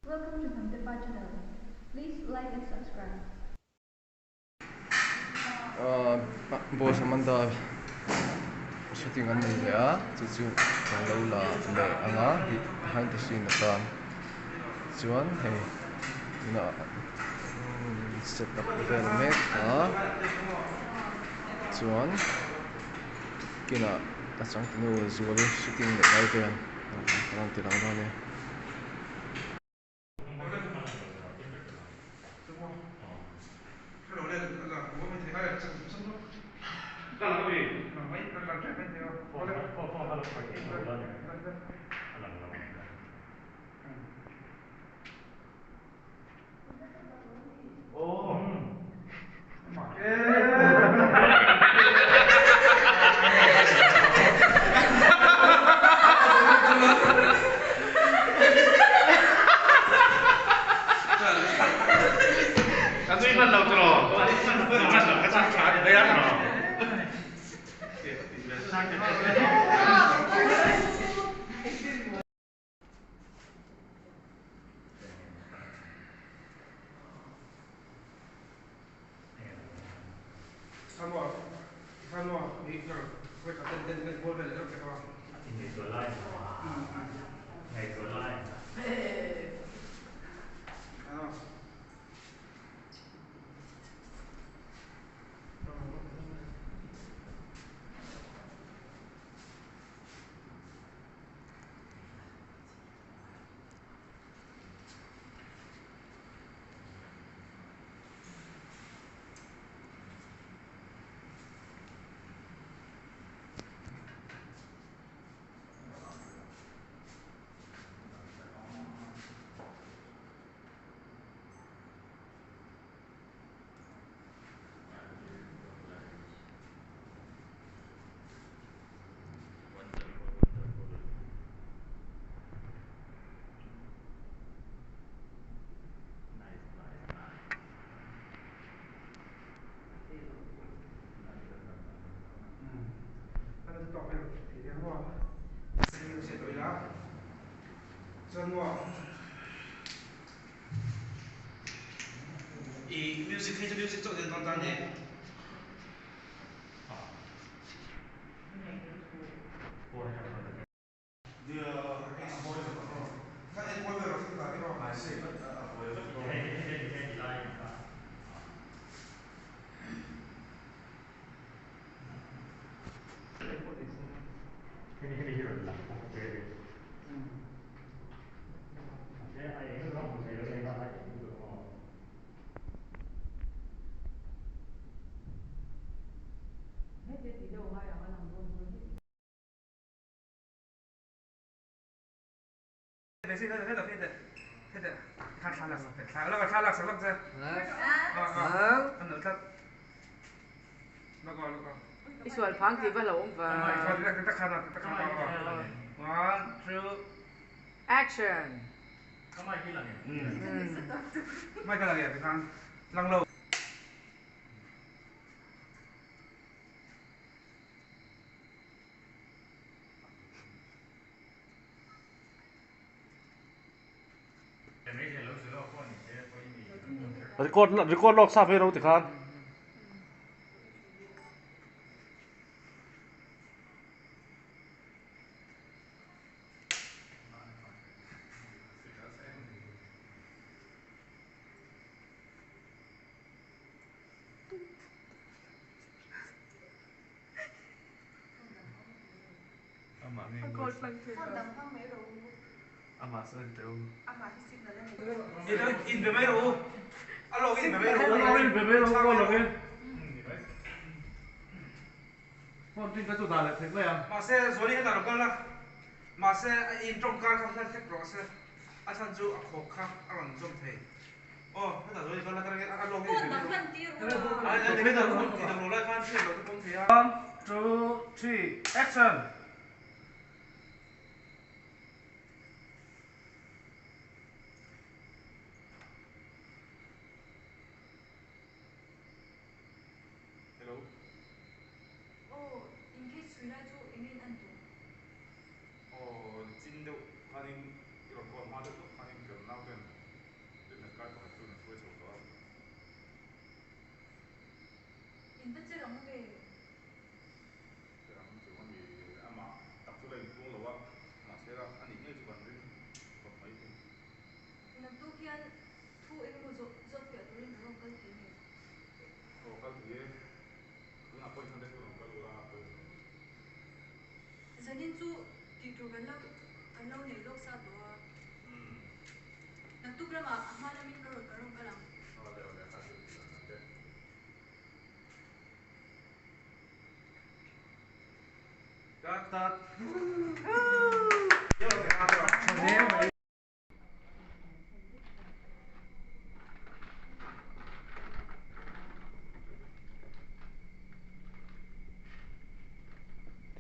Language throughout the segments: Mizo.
Welcome to Hnamtepa channel. Please like and subscribe. Ahh boss Amanda shooting an nei leh a chu chu kan lo la leh ang a behind the scene atan chuan hei tunah set up vel mek a chuan kinah a changtunu Zuali shooting leh lai vel kan rawn ti lang dawn a ni. I music hei chu music chauh nen tan tan e. I sual phang tih va lo awm va. Action! Record record lawk sa phei ro tikhan. Mahse Zuali hetah lo kal la, mahse a in tawngkar kha hla hlek rawh se, a chhan chu a khawk kha a rawn zawm thei. Aw hetah Zuali kal la ka ring a lawk in lai khan hriat loh te pawm thei a. One, two, three, action! Hello. Aw, in case chhui lai chu eng in an duh? Aw, chin deuh khanin i rawn call hma deuh lawk khanin kan nau ten. In va che rang ve. Che rang chu a ni, amah tak chu la inpuang lo a, mahse la a nih ngei chu kan ring khawp mai thei. Naktuk hian thu eng emaw zawh zawt fiah turin ka rawn kal thei nge? Aw kal thei e, tunah pawh inthlan te chu rawn kal ula a pawi lo. Zanin chu tih tur kan lo kan lo nei lawk sa tawh a. Naktuk ramah a hma lamin ka rawn ka rawn kal ang. Aw le aw le, kha chu tih dan ang che.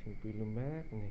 Thingpui lu mek a ni.